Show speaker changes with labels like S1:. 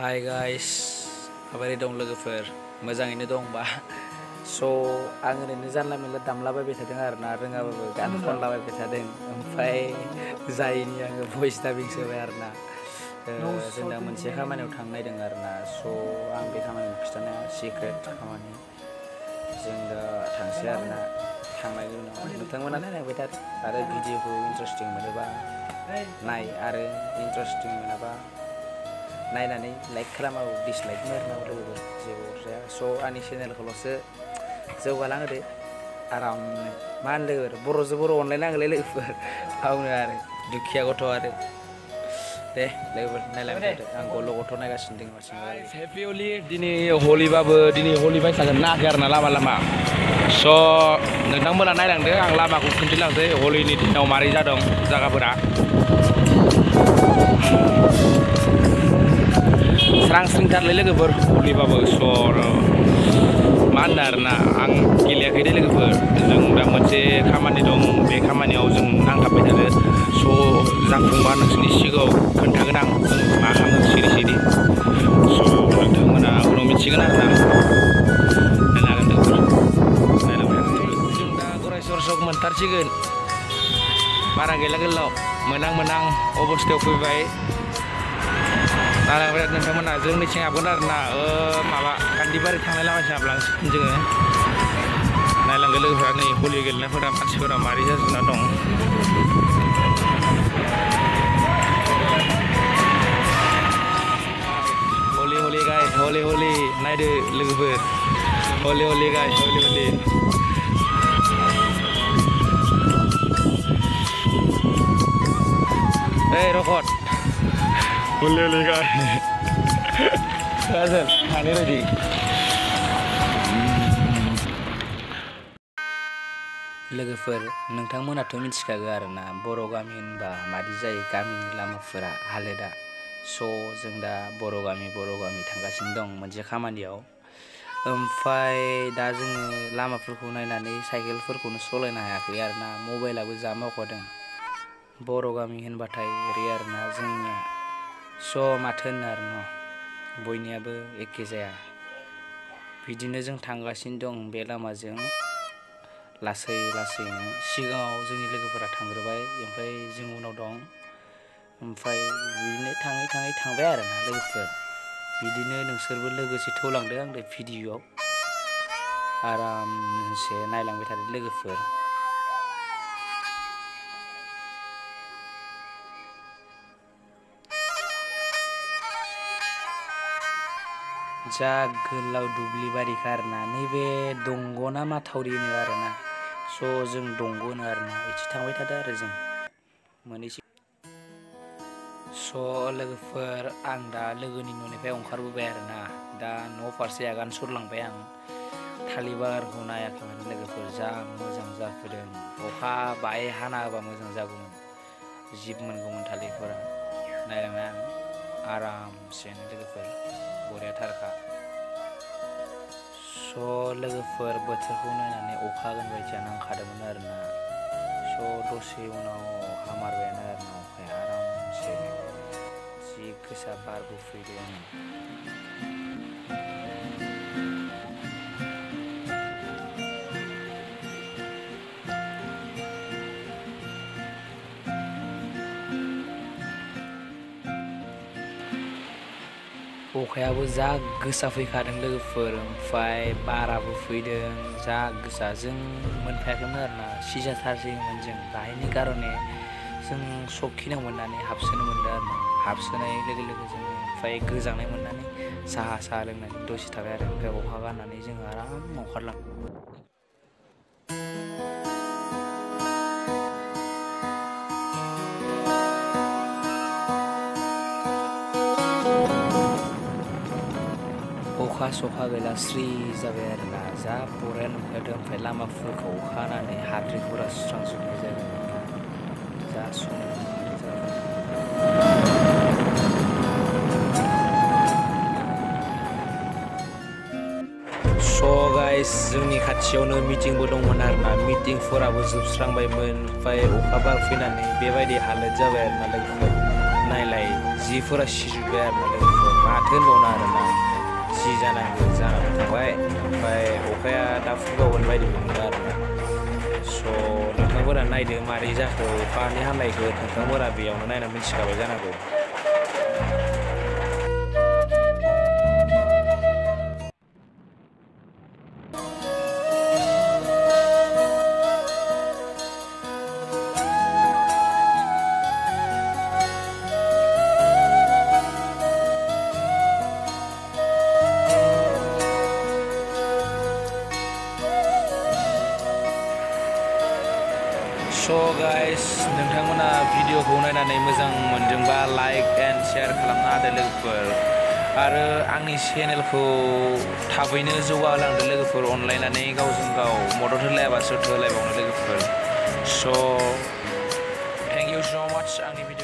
S1: Hai guys, kaबारै dं लोगोफोर मोजाङैनो दंबा आं ओरैनो जानला मेनला दामलाबायबाय थादों आरोना रोङाबाबो गान खनलाबायबाय थादों ओमफ्राय जायनि आङो भइस डाबिंसो होबाय आरोना जों दा मोनसे खामानियाव थांनो नायदों आरोना आं बे खामानिखौ खिथानो सिक्रेट खामानि जों दा थांसै आरोना थांनायनि उनाव नोंथांमोना नायलांबाय थादो आरो भिडिअखौ इन्टारेस्टिं मोनोबा नाय आरो इन्टारेस्टिं मोनाबा नायनानै लाइक खालामाबो डिसलाइक मारिनाबो लोगोफोर जेबो अरजाया आंनि चेनेलखौल'सो जौगालांहोदो आरामनो मा होनो लोगोफोर बर'जों बर' अनलायनांगोनलै लोगोफोर गावनो आरो दुखिया गथ' आरो दे लोगोफोर नायलांबाय थादो आं गल' गथ' नायगासिनो दं हेपि हलि दिनै हलिबाबो दिनै हलि बायसागोन नायाखै आरोना लामा लामा नोंथांमोना नायलांदो आं लामाखौ खिन्थिलांसै हलिनि दिनाव मारै जादों जायगाफोरा स्रां स्रिंथारलै लोगोफोर हलिबाबो मा होनो आरोना आं गेलेयाखै दे लोगोफोर जों दा मोनसे खामानि दं बे खामानियाव जों नांथाबबाय थादो जाफुंबा नोंसोरनि सिगाङाव खोन्थागोन आं जों मा खालामो सिरि सिरि नोंथांमोना उनाव मिथिगोन आरोना नायनो हागोन लोगोफोर नायलांबाय जों दा गरायसर सक मोनथारसिगोन बारा गैला गोलाव मोनां अबस्थायाव फैबाय नायलांबाय नोंथांमोना जोंनिथिं हाबगोन आरोना माबा गान्दिबारि थांनाय लामाथिं हाबलांसिगोन जोङो नायलांगोन लोगोफोरा नै हलि गेलेनायफोरा मानसिफोरा मारै जाजोबना दं हलि गाइस हलि नायदो लोगोफोर हलि गाइस हलि रकत हलि गाइस गाजोल थानो रेडि लोगोफोर नोंथांमोनाथ' मिथिखागौ आरोना बर' गामि होनबा मादि जायो गामिनि लामाफोरा हालोदा जों दा बर' गामि थांगासिनो दं मोनसे खामानियाव ओमफ्राय दा जोङो लामाफोरखौ नायनानै साइकेलफोरखौनो सालायनो हायाखै आरोना मबाइलाबो जा मावखादों बर' गामि होनबाथाय ओरै आरोना जोंनिया माथो होनो आरो न' बयनियाबो एखे जाया बिदिनो जों थांगासिनो दं बे लामाजों लासै लासैनो सिगाङाव जोंनि लोगोफोरा थांग्रोबाय ओमफ्राय जों उनाव दं ओमफ्राय बिदिनो थाङै थांबाय आरोना लोगोफोर बिदिनो नोंसोरबो लोगोसे थौलांदो आंदो भिडिअ'आव आरामसे नायलांबाय थादो लोगोफोर जा गोलाव दुब्लि बारिखा आरोना नैबे दंग' ना माथावरि होनो आरोना जों दंग' होनो आरोना बिदि थांबाय थादो आरो जों मोनहैसै लोगोफोर आं दा लोगोनि न'निफ्राय ओंखारबोबाय आरोना दा न' फारसे आगान सुरलांबाय आं थालिर बागानखौ नायाखैमोन लोगोफोर जा मोजां जाफैदों अखा बाय हाना होबा मोजां जागौमोन जिब मोनगौमोन थालिरफोरा नायलांना आरामसेनो लोगोफोर बरियाथारखा लोगोफोर बोथोरखौ नायनानै अखा हागोन बायदिया नांखादोंमोन आरोना दसे उनाव हामारबायानो आरोना अखाया आरामसे जि गोसा बारबो फैदों अखायाबो जा गोसा फैखादों लोगोफोर ओमफ्राय बाराबो फैदों जा गोसा जों मोनफायाखैमोन आरोना सिजाथारसैमोन जों बाहायनि कारने जों सखिनाव मोननानै हाबसोनो मोनदों आरोना हाबसोनाय लोगो लोगो जों ओमफ्राय गोजांनाय मोननानै साहा लोंनानै दसे थाबाय आरो ओमफ्राय अखा गारनानै जों आराम ओंखारलांबाय अखा गैला स्रि जाबाय आरोना जा बरिया नुखादों ओमफ्राय लामाफोरखौ अखा हानानै हाद्रिफोरा सुस्रांजोबनाय जादों जा समायना गाइस जोंनि खाथियावनो मिटिंबो दंमोन आरोना मिटिंफोराबो जोबस्रांबायमोन ओमफ्राय अखा बार फैनानै बेबायदि हालोद जाबाय आरोना लोगोफोर नायलाय जिफोरा सिजोब्बाय आरोना लोगोफोर
S2: माथो होनबावनो आरोना जि जानांगौ जानानै थांबाय ओमफ्राय अखाया दा फुगावगोन बायदि मोनदों आरोना स' नोंथांमोना नायदो मारै जाखो अखानि हानायखौ नोंथांमोना बेयावनो नायना मिथिखाबाय जानांगौ
S1: स' गाइस नोंथांमोना भिडिअखौ नायनानै मोजां मोनदोंबा लाइक एन्ड शेयार खालामना होदो लोगोफोर आरो आंनि चेनेलखौ थाबैनो जौगालांदो लोगोफोर अनलायनानै गावजों गाव मदद होलायाबा सोरथो होलायबावनो लोगोफोर स' थेंक इउ स' माच आंनि भिडिअ